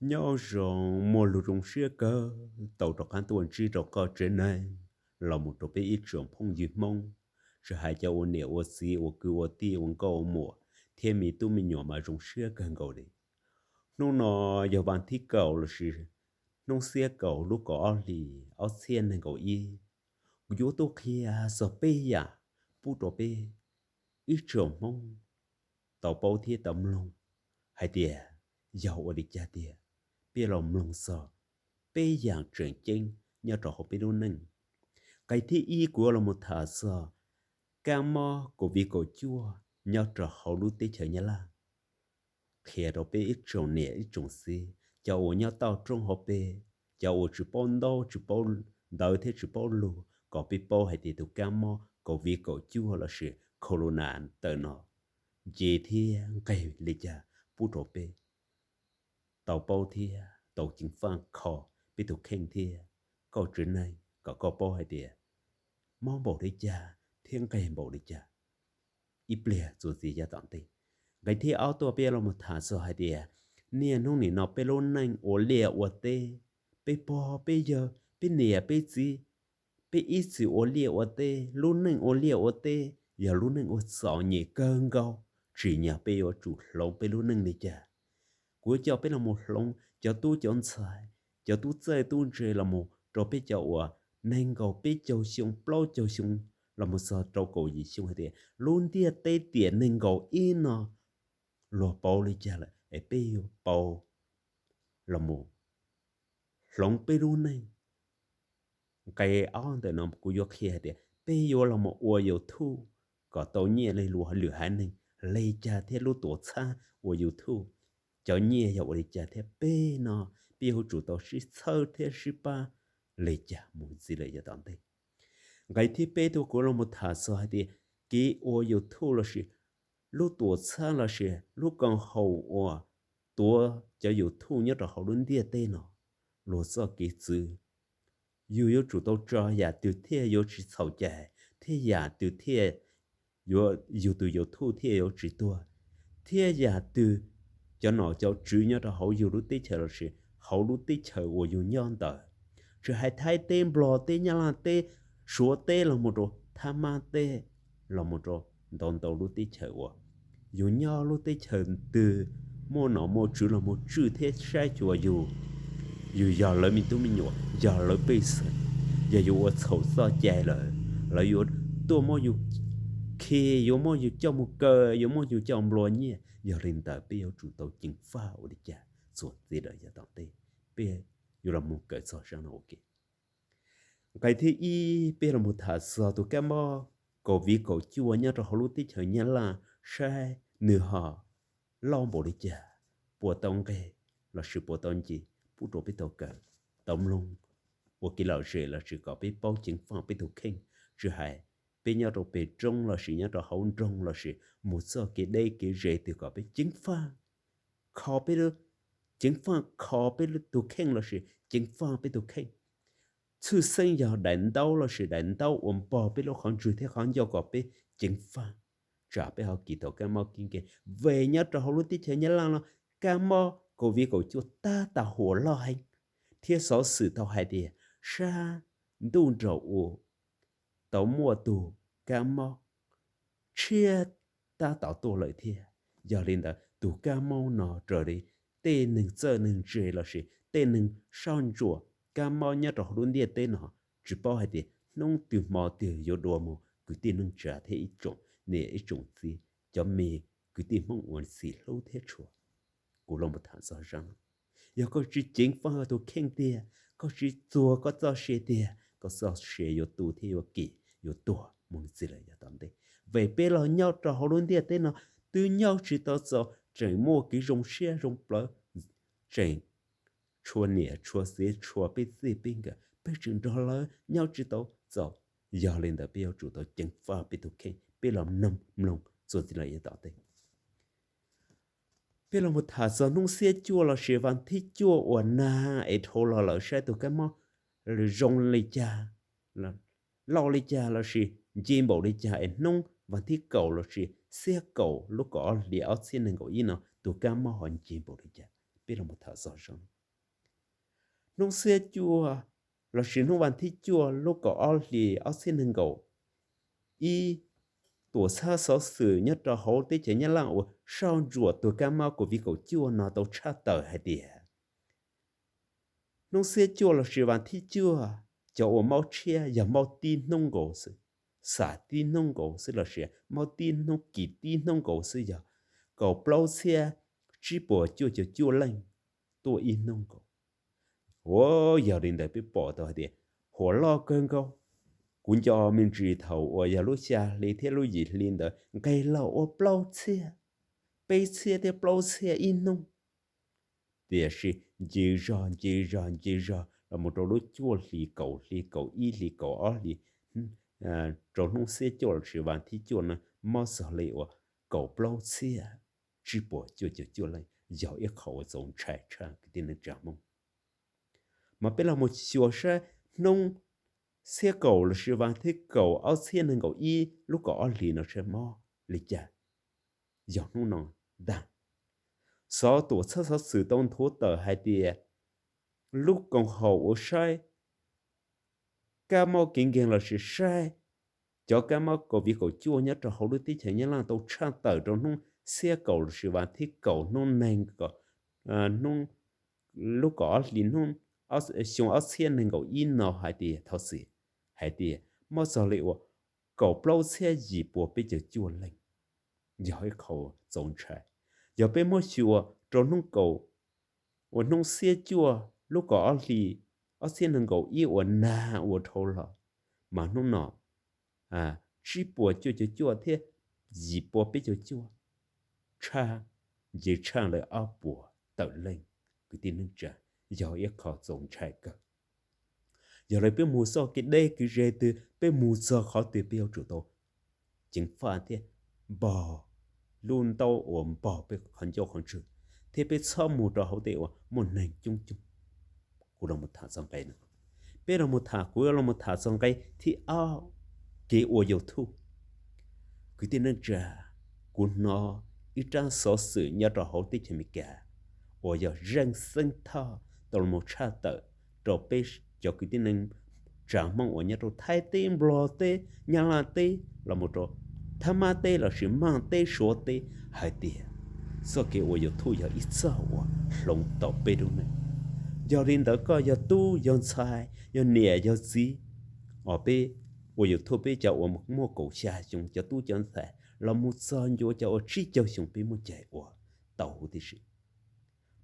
Nyob zoo, muaj lus zoo siab kawg tau rov qab tuaj ntsib rau koj tsev neeg los mus rau peb ib tsoom phooj ywg Hmoob, tsis hais cov ua niam ua txiv ua kwv ua tij ua nkauj ua muam thiab me tub me nyuam mas zoo siab kawg nkaus li. Hnub no yog vas thib kaum lossis hnub xiab kaum lub kaum ob hlis ob txhiab nees nkaum ib, kuv yuav tuaj qhia txog peb yam pub rau peb ib tsoom Hmoob tau paub thiab tau mloog hais tias yog ua li cas tiag. Peb los mloog txog peb yam tseem ceeb nyob rau hauv peb lub neej. Nqe thib ib kuv yuav los mus tham txog kab mob COVID kaum cuaj nyob rau hauv lub teb chaws Nyab Laj. Qhia rau peb ib tsoom niam ib tsoom txiv, cov uas nyob toj roob hauv pes, cov uas tsis paub ntaub tsis paub ntawv thiab tsis paub lug kom peb paub hais tias tus kab mob COVID kaum cuaj lossis corona ntawm no nce thiab nqeg li cas pub rau peb tau paub thiab tau ceev faj kho peb tus kheej thiab koj tsev neeg kom koj paub hais tias mob npaum li cas thiab nqeg npaum li cas ib pliag txuas ntxiv yav tom ntej. Nqe thib ob tuaj peb los mus tham txog hais tias niaj hnub nim no peb lub neej ua liaj ua teb, peb pog peb yawg peb niam peb txiv, peb ib txwm ua liaj ua teb, lub neej ua liaj ua teb yog lub neej uas txom nyem kawg nkaus, tsim nyog peb yuav tsum hloov peb lub neej li cas. Kuv coj peb los mus hloov cov tub cov ntxhais, cov tub txawj tub ntse los mus rau peb cov uas nees nkaum peb caug xyoo plaub caug xyoo los mus txog rau kaum yim xyoo hais tias lub ntiaj teb tiam nees nkaum ib no luag pauv li cas lawm es peb yuav pauv los mus hloov peb lub neej. Nqe ob ntawm no kuv yuav qhia hais tias peb yuav los mus ua YouTube kom tau nyiaj li luag lwm haiv neeg li cas thiab lub tuam txhab ua YouTube cov nyiaj yog ua li cas thiab peb no peb yuav tsum tau sib txhawb thiab sib pab li cas mus ntxiv lawm yav tom ntej. Nqe thib peb tuaj kuv los mus tham txog hais tias kev ua YouTube lossis lub tuam txhab lossis lub koom haum uas tuav cov YouTube nyob rau hauv lub ntiaj teb no luag txoj kev txwv, yus yuav tsum tau tso yam twg thiaj yuav tsis txhaum cai, thiab yam twg thiaj yus tus YouTube thiaj yuav tsis tuag, thiab yam twg cov nom cov tswv nyob rau hauv yus lub teb chaws lossis hauv lub teb chaws uas yus nyob ntawd, tsis hais Thaib teb, Nplog teb, Nyab Laj teb, Suav teb los mus rau Thab Mab teb, los mus rau ntau ntau lub teb chaws uas yus nyob, lub teb chaws twg muaj nom muaj tswv los mus tswj thiab saib xyuas yus, yus yog lawv me tub me nyuam, yog lawv pej xeem, yog yus ua txhaum txoj cai lawm, lawv yuav tuaj muab yus khi, yuav muab yus coj mus kaw, yuav muab yus coj nplua nyiaj. Yog li ntawd peb yuav tsum tau ceev faj ua li cas txuas ntxiv lawm yav tom ntej. Peb yuav los mus kawm txog zaj no ua ke. Nqe thib ib peb los mus tham txog tus kab mob COVID kaum cuaj nyob rau hauv lub teb chaws Nyab Laj saib nws ho loj npaum li cas, puas tau nqeg lossis puas tau nce, pub rau peb tau kawm, tau mloog ua kev lom zem lossis kom peb paub ceev faj peb tus kheej, tsis hais peb nyob rau pem roob lossis nyob rau hauv nroog lossis mus txoj kev deb kev ze twg kom peb ceev faj kho peb, ceev faj kho peb tus kheej lossis ceev faj peb tus kheej. Tshwj xeeb yog daim ntaub lossis daim ntaub uas npog peb lub qhov ntswg thiab qhov ncauj kom peb ceev faj, tsam peb ho kis tau kab mob kib nkeeg. Vim nyob rau hauv lub teb chaws Nyab Laj no kab mob COVID kaum cuaj tab tom huam loj heev, thiab xov xwm tau hais tias sab ntuj nraum u tau muaj tus kab mob tshiab tab tom tuaj lawm thiab. Yog li ntawd tus kab mob no raws li tej neeg txawj neeg ntse lossis tej neeg soj ntsuam kab mob nyob rau hauv lub ntiaj teb no tsis paub hais tias hnub twg hmo twg yuav dua mus kwv tij neej tsa thiab ib tsoom niam ib tsoom txiv, cov me kwv tij Hmoob uas txim hlub thiab tshua. Kuv los tham txog zaj no, yog koj tsis ceev faj tus kheej tiag, koj tsis txuag koj txoj sia tiag, koj txoj sia yuav tu thiab yuav kis yuav tuag mus ntxiv lawm yav tom ntej. Vim peb los nyob rau hauv lub ntiaj teb no twb nyob tsis tau txaus, tseem muaj kev zoo siab zoo plawv, tseem tshua niam tshua txiv tshua peb txij peb nkawm, peb tseem nrog lawv nyob tsis tau txaus. Yog li ntawd peb yuav tsum tau ceev faj peb tus kheej. Peb los mloog mloog txuas ntxiv lawm yav tom ntej. Peb los mus tham txog hnub xiab cuaj lossis vas thib cuaj uas nag es dhau los lawm saib tus kab mob zoo li cas, loj li cas lossis nce npaum li cas es hnub vas thib kaum lossis xiab kaum lub kaum ob hlis ob txhiab nees nkaum ib no tus kab mob ho nce npaum li cas. Peb los tham txog zoo, hnub xiab cuaj lossis hnub vas thib cuaj lub kaum ob hlis ob txhiab nees nkaum ib, tuam txhab xov xwm nyob rau hauv teb chaws Nyab Laj uas soj ntsuam tug kab mob COVID kaum cuaj no tau tshaj tawm hais tias hnub xiab cuaj lossis vas thib cuaj, cov uas mob tshiab yog mob tib hnub nkaus xwb, xam tib hnub nkaus xwb lossis mob tib hnub kis tib hnub nkaus xwb yog kaum plaub txhiab tsib puas cuaj caum cuaj leej tuaj ib hnub nkaus. Ua yog li ntawd peb pom tau hais tias huam loj kawg nkaus. Kuv nco me ntsis thaum uas yog lub xya hli thiab lub yim hli ntawd nqes los ua plaub txhiab, peb txhiab thiab plaub txhiab ib hnub. Tiam sis nce zog nce zog nce zog los mus rau lub cuaj hli kaum hli kaum ib hli kaum ob hli, rau hnub xiab cuaj lossis vas thib cuaj no mob txog li uas kaum plaub txhiab tsib puas cuaj caum cuaj leej, yog ib qho uas txaus ntshai tshaj kwv tij neej tsa Hmoob. Mas peb los mus xyuas saib hnub xiab kaum lossis vas thib kaum ob txhiab nees nkaum ib lub kaum ob hlis no saib mob li cas. Yog hnub no ntag, xov tuam txhab xov xwm tau nthuav tawm hais tias lub koom haum uas saib kab mob kev nkeeg lossis saib cov kab mob COVID kaum cuaj nyob rau hauv lub teb chaws Nyab Laj tau tshaj tawm rau hnub xiab kaum lossis vas thib kaum hnub nees nkaum, hnub, lub kaum ob hlis hnub, xyoo ob txhiab nees nkaum ib no hais tias thov txim, hais tias mob txog li uas kaum plaub txhiab yim puas peb caug cuaj leej. Yog ib qho txaus ntshai. Yog peb muab xyuas rau hnub kaum, uas hnub xiab cuaj lub kaum ob hlis ob txhiab nees nkaum ib uas nag ua dhau los, mas hnub no tsib puas cuaj caum cuaj thiab yim puas peb caug cuaj, tshaj, nce tshaj lawm ob puas tawm leej. Kwv tij neej tsa, yog ib qho txaus ntshai kawg. Yog li peb mus txoj kev deb kev ze twg, peb mus txog qhov twg peb yuav tsum tau ceev faj thiab npog lub ntaub uas npog peb qhov ncauj qhov ntswg, thiab peb txhob mus rau hauv tej uas muaj neeg coob coob. Kuv los tham txog nqe no, peb los tham, kuv yuav los tham txog nqe thib ob, kev ua YouTube. Kwv tij neej tsa, kuv hnov ib tsab xov xwm nyob rau hauv teb chaws Amelikas uas yog Zeej Xeeb Thoj tau los tshaj tawm rau peb cov kwv tij neej tsa Hmoob uas nyob rau Thaib teb, Nplog teb, Nyab Laj teb, los mus rau Thab Mab teb lossis Maj teb, Suav teb hais tias txoj kev ua YouTube yog ib txoj uas hloov tau peb lub neej. Yog li ntawd koj yog tub yog ntxhais yog niam yog txiv, os peb ua YouTube peb cov uas muaj kaum xya xyoo cov tub cov ntxhais los mus txog ncua cov uas tsib caug xyoo peb muaj cai ua tau huv tib si.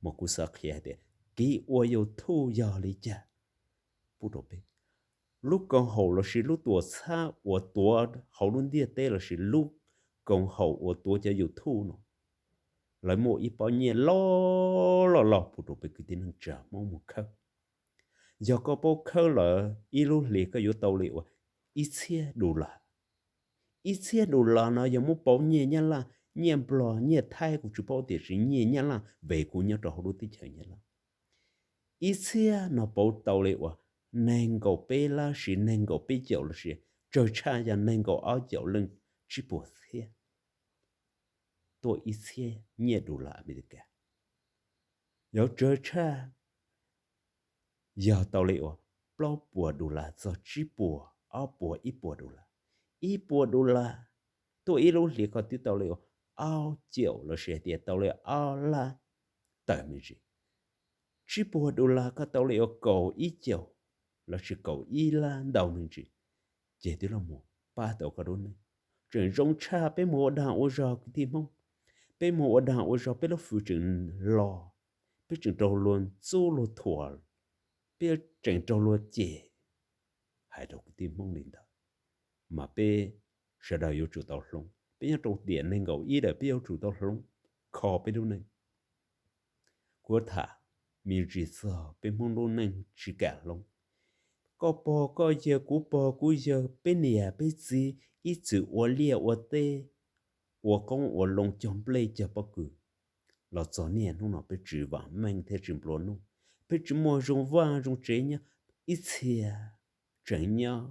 Mas kuv xav qhia hais tias kev ua YouTube yog li cas pub rau peb. Lub koom haum lossis lub tuam txhab uas tuav hauv lub ntiaj teb lossis lub koom haum uas tuav cov YouTube no, lawv muaj ib pob nyiaj loj loj loj pub rau peb kwv tij neej tsa Hmoob mus khawb. Yog koj paub khawb lawm ib lub hlis koj yuav tau li uas ib txhiab dollar. Ib txhiab dollar no yog muab pauv nyiaj Nyab Laj, nyiaj Nplog, nyiaj Thaib kuv tsis paub tiam sis nyiaj Nyab Laj vim kuv nyob rau hauv lub teb chaws Nyab Laj. Ib txhiab no pauv tau li uas nees nkaum peb lab sis nees nkaum peb caum lossis tsawg tshaj yog nees nkaum ob caum leej tsib puas txhiab tuaj ib txhiab nyiaj dollar Amelikas. Yog tsawg tshaj yog tau li uas plaub puas dollar txog tsib puas, ob puas, ib puas dollar. Ib puas dollar tuaj ib lub hlis koj twb tau li uas ob caum lossis hais tias tau li ob lab tawm me ntsis. Tsib puas dollar koj tau li uas kaum ib caum lossis kaum ib lab ntau me ntsis, ces twb los mus pab tau koj lub neej. Tseem zoo tshaj peb mus ua dag ua zog kwv tij Hmoob, peb mus ua dag ua zog peb lub hws tseem los, peb tseem raug luag txub luag thuam, peb tseem raug luag cem, hais rau kwv tij Hmoob li ntawd. Mas peb sawv daws yuav tsum tau hloov, peb nyob rau tiam nees nkaum ib lawm peb yuav tsum tau hloov kho peb lub neej. Kuv tham me ntsis txog peb Hmoob lub neej tsis kam hloov. Koj pog koj yawg, kuv pog kuv yawg, peb niam peb txiv ib txwm ua liaj ua teb, ua qoob ua loo cog nplej cog pob kws, los txog niaj hnub no peb tsis vam meej thiab tsis nplua nuj, peb tsis muaj zoo vaj zoo tsev nyob. Ib txhia tseem nyob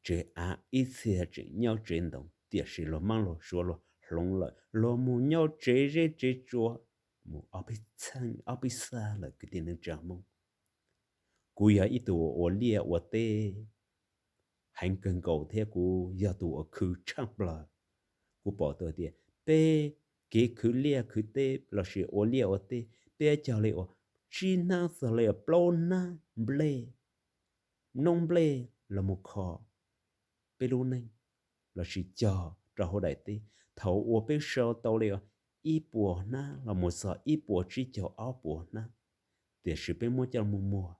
tsev av, ib txhia tseem nyob tsev ntoo, tiam sis luag mab luag suav luag hloov lawm, luag mus nyob tsev zeb tsev tsua, mus ob peb txheej ob peb xab lawm kwv tij neej tsa Hmoob. Kuv yog ib tug ua liaj ua teb heev kawg nkaus thiab kuv yog tus uas khwv tshaj plaws. Kuv pom tau tias peb kev khwv liaj khwv teb lossis ua liaj ua teb, peb cog li uas tsib hnab txog li plaub hnab nplej, noob nplej los mus kho peb lub neej lossis cog rau hauv daim teb. Thaum uas peb sau tau li ib puas hnab los mus txog ib puas tsib caug ob puas hnab, tiam sis peb muab coj mus muag,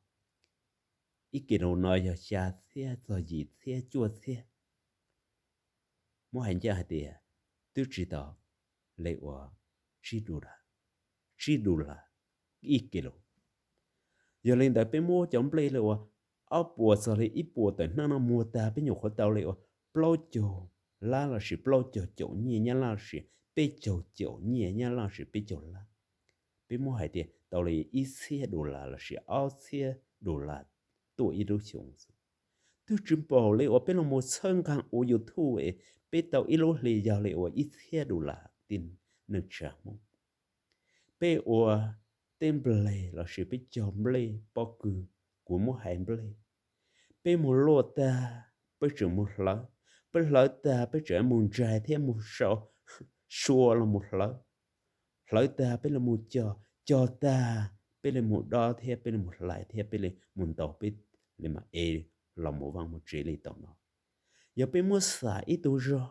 ib kis lus no yog xya txhiab txog yim txhiab cuaj txhiab. Muab hais ncaj hais tias twb tsis tau li uas tsib du las, tsib du las ib kis lus. Yog li ntawd peb muab cov nplej li uas ob puas txog li ib puas tawm hnab no muag tag peb nyuam qhuav tau li uas plaub caug lab lossis plaub caug caum nyiaj Nyab Laj lossis peb caug caum nyiaj Nyab Laj lossis peb caug lab. Peb muab hais tias tau li ib txhiab du las lossis ob txhiab du las tuaj ib lub xyoo xwb. Twb tsis npaum li uas peb los mus txhawb nqa ua YouTube es peb tau ib lub hli yog li uas ib txhiab du las kwv tij neej tsa Hmoob. Peb ua tej nplej lossis peb cog nplej pob kws, kuv muab hais nplej, peb mus luaj tag peb tseem mus hlawv, peb hlawv tag peb tseem mus ntsais thiab mus sau sua los mus hlawv. Hlawv tag peb li mus cog, cog tag peb li mus dob thiab peb li mus hlais thiab peb li mus ntaus peb li mam ev los mus vaj mus tsev li tau no. Yog peb muab xam ib tug zog,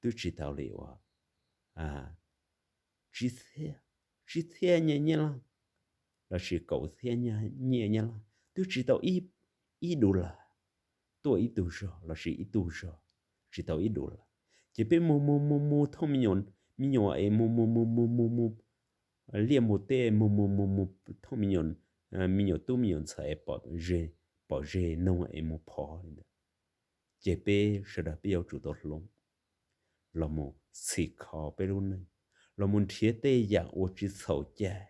twb tsis tau li uas tsib txhiab nyiaj Nyab Laj lossis kaum txhiab nyiaj Nyab Laj, twb tsis tau ib du las tuaj ib tug zog lossis ib tug zog, tsis tau ib du las. Ces peb mus mus mus mus thooj me nyuam, me nyuam es mus mus mus mus mus mus liaj mus teb, mus mus mus mus thooj me nyuam, me nyuam tub me nyuam ntxhais es pom ze, pom ze noog es mus phov li ntawd. Ces peb sawv daws peb yuav tsum tau hloov los mus txhim kho peb lub neej, los mus nrhiav tej yam uas tsis txhaum cai,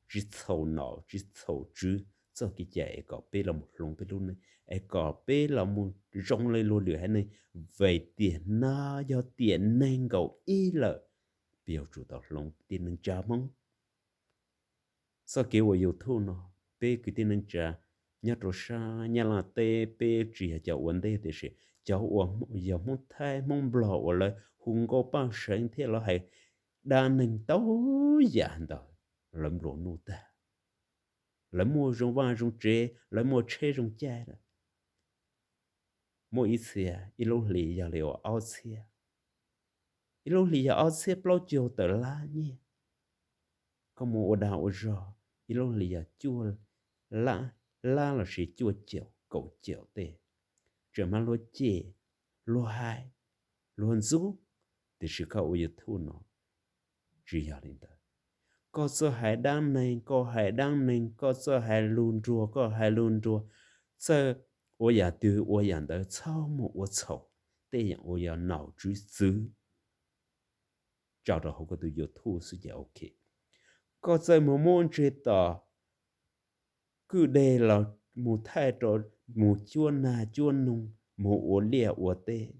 tsis txhaum nom tsis txhaum tswv txoj kev cai es kom peb los mus hloov peb lub neej, es kom peb los mus zoo li luag lwm haiv neeg, vim tiam no yog tiam neeg nkaum ib lawm, peb yuav tsum tau hloov kwv tij neej tsa Hmoob. Txoj kev ua YouTube no, peb kwv tij neej tsa nyob rau sab Nyab Laj teb peb tsis yog cov ua ntej, tiam sis cov uas yog Hmoob Thaib Hmoob Nplog uas lawv hu nkauj paj seev thiab lawv hais dab neeg tau yam ntawd, lawv nplua nuj tag. Lawv muaj zoo vaj zoo tsev, lawv muaj tsheb zoo caij lawm. Muaj ib txhia ib lub hli yog li uas ob txhiab, ib lub hli yog ob txhiab plaub caug tawm lab nyiaj. Koj mus ua dag ua zog ib lub hli yog cuaj lab lossis cuaj caum kaum caum tej, tseem mas luag cem, luag hais, luag ntxub, tiam sis koj ua YouTube no tsis yog li ntawd. Koj txawj hais dab neeg koj hais dab neeg, koj txawj hais lus nruag koj hais lus nruag, txawj ua yam twg ua yam ntawd, txhob mus ua txhaum tej yam uas yog nom tswv txwv tso rau hauv koj tus YouTube xwb ces ok. Koj txawj mus muab ntseg tom kwj deg los mus thaij rau, mus cuab nag cuab noog, mus ua liaj ua teb,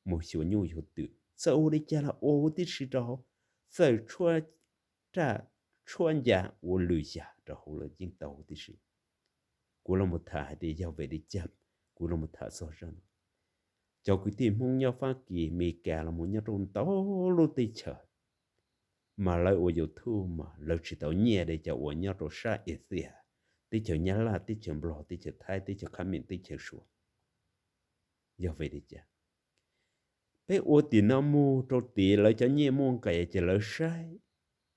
mus xyuas nyuj xyuas twm, txawj ua li cas los ua huv tib si rau hauv, txawj tshuab raj tshuab ncas ua lwm yam rau hauv los yeej tau huv tib si. Kuv los mus tham hais tias yog vim li cas kuv los mus tham txog zaj no. Cov kwv tij Hmoob nyob Fab Kis, Mes Kas los mus nyob rau ntau lub teb chaws, mas lawv ua YouTube mas lawv tsis tau nyiaj li cov uas nyob rau sab Axias, teb chaws Nyab Laj, teb chaws Nplog, teb chaws Thaib, teb chaws Khab Mem, teb chaws Suav. Yog vim li cas? Peb ua tim no mus rau tim lawv cov nyiaj muaj nqis ces lawv saib,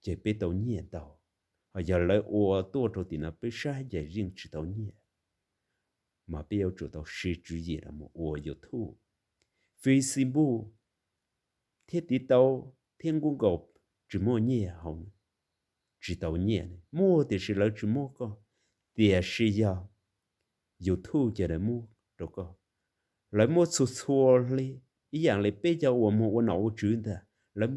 ces peb tau nyiaj ntau. Ho yog lawv ua tuaj rau tim no peb saib ces yeej tsis tau nyiaj. Mas peb yuav tsum tau siv tswv yim los mus ua YouTube, Facebook thiab TikTok thiab Google tsis muaj nyiaj hauv, tsis tau nyiaj, muaj tiam sis lawv tsis muab koj, tiam sis yog YouTube ces lawv muab rau koj. Lawv muab txhua txhua hli, ib yam li peb cov uas mus ua nom ua tswv ntag, lawv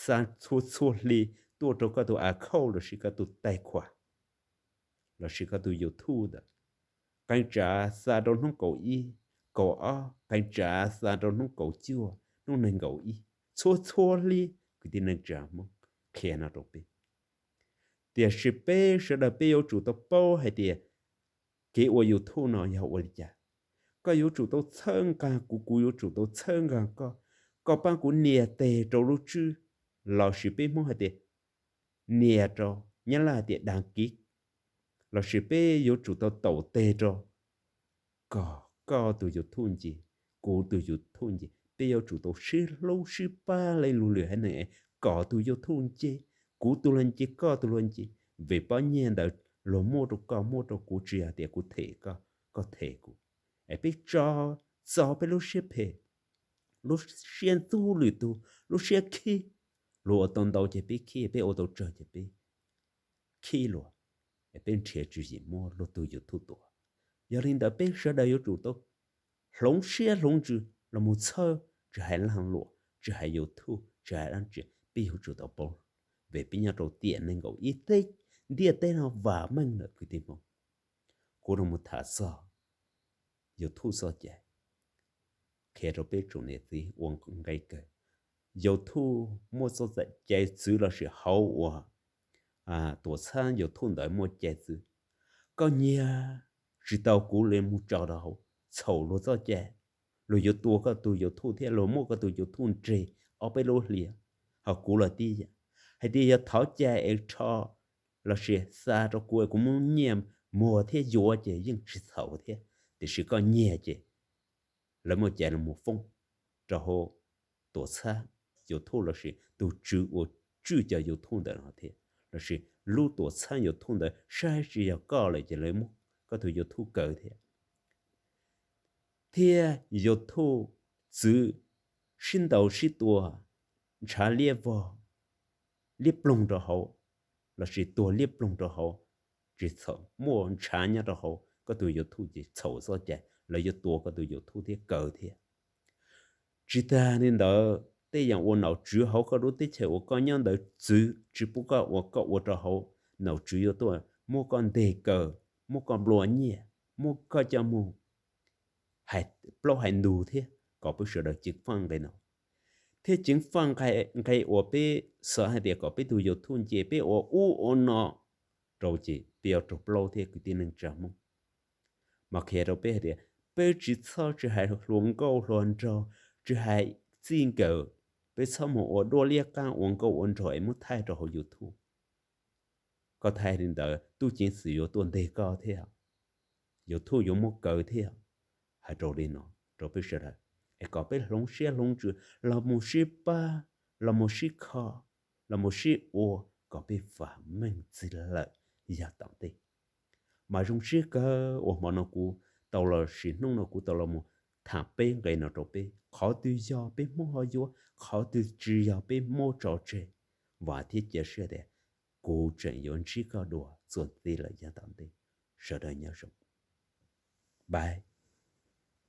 xa txhua txhua hli tuaj rau koj tus account lossis koj tus taij khuam lossis koj tus YouTube ntawd. Qee tsav xa rau hnub kaum ib, kaum ob, qee tsav xa rau hnub kaum cuaj, hnub nees nkaum ib, txhua txhua hli. Kwv tij neej tsa Hmoob, qhia no rau peb, Tiam sis peb sawv daws peb yuav tsum tau paub hais tias kev ua YouTube no yog ua li cas. Koj yuav tsum tau txhawb nqa kuv, kuv yuav tsum tau txhawb nqa koj. Koj pab kuv nias tes rau lub tswb, lossis peb Hmoob hais tias nias rau, Nyab Laj hais tias đăng ký, lossis peb yuav tsum tau taus tes rau kom koj tus YouTube nce, kuv tus YouTube nce. Peb yuav tsum tau sib hlub sib pab li lug lwm haiv neeg es kom tus YouTube nce, kuv tus los nce koj tus los nce. Vim pob nyiaj ntawd luag muab rau koj muab rau kuv, tsis yog tias kuv them koj, koj them kuv. Es peb tso txo peb lub siab phem, lub siab ntxub lwm tus, lub siab khib. Luag ua tau ntau ces peb khib, peb ua tau tsawg ces peb khib luag, es peb nrhiav tswv yim muab luag tus YouTube tua. Yog li ntawd peb sawv daws yuav tsum tau hloov siab hloov ntsws los mus txhawb, tsis hais lag luam, tsis hais YouTube, tsis hais dab tsi, peb yuav tsum tau paub, vim peb nyob rau tiam nees nkaum ib teb, ntiaj teb no vam meej lawm kwv tij Hmoob. Kuv rov mus tham txog YouTube txoj cai, qhia rau peb tsoom niam txiv ua nqe kawg. YouTube muaj txoj cai txwv lossis hauv uas tuam txhab YouTube ntawd muaj cai txwv. Koj nyiag tsis tau kuv li mus tso rau hauv, txhaum luag txoj cai, luag yuav tua koj tus YouTube thiab luag muab koj tus YouTube nres ob peb lub hlis. Ho kuv los tib yam, hais tias yog thov cai es rho lossis xa rau kuv es kuv muab nyiaj muag thiab yuav ces yeej tsis txhaum thiab. Tiam sis koj nyiag ces lawv muaj cai los mus foob rau hauv tuam txhab YouTube lossis tus tswv uas tswj cov YouTube ntawd no thiab, lossis lub tuam txhab YouTube ntawd saib tsis yog koj lawm ces lawv muab koj tus YouTube kaw thiab. Thiab YouTube txwv sib ntaus sib tua, ntshav liab vog, liab ploog rau hauv, lossis tuag liab ploog rau hauv, tsis txhaum, muaj ntshav nyob rau hauv koj tus YouTube ces txhaum txoj cai, lawv yuav tua koj tus YouTube thiab kaw thiab. Tsis tas li ntawd, tej yam uas nom tswv hauv koj lub teb chaws uas koj nyob ntawd txwv tsis pub koj ua, koj ua rau hauv, nom tswv yuav tuaj muab koj ntes kaw, muab koj nplua nyiaj, muab koj coj mus hais plaub hais ntug thiab. Kom peb sawv daws ceev faj nqe no, thiab ceev faj nqe uas peb xav hais tias kom peb tus YouTube nce, peb ua ub ua no rau ces peb yuav raug plaub thiab kwv tij neej tsa Hmoob. Mas qhia rau peb hais tias peb tsis txhob tsis hais hluas nkauj hluas nraug, tsis hais txij nkawm, peb txhob mus ua duab liab qab ua nkauj ua nraug es muab thaij rau hauv YouTube. Koj thaij li ntawd tub ceev xwm yuav tuaj ntes koj thiab, YouTube yuav muab kaw thiab. Hais rau li no rau peb sawv daws, es kom peb hloov siab hloov ntsws los mus sib pab, los mus sib kho, los mus sib ua kom peb vam meej txij lawm yav tom ntej. Mas zoo siab kawg uas hmo no kuv tau los sim, hnub no kuv tau los mus tham peb nqe no rau peb. Qhov twg yog peb Hmoob ho yuav, qhov twg tsis yog peb Hmoob tso tseg. Vam thiab cia siab tias kuv tseem yuav ntsib koj dua txuas ntxiv lawm yav tom ntej. Sawv daws nyob zoo, bye.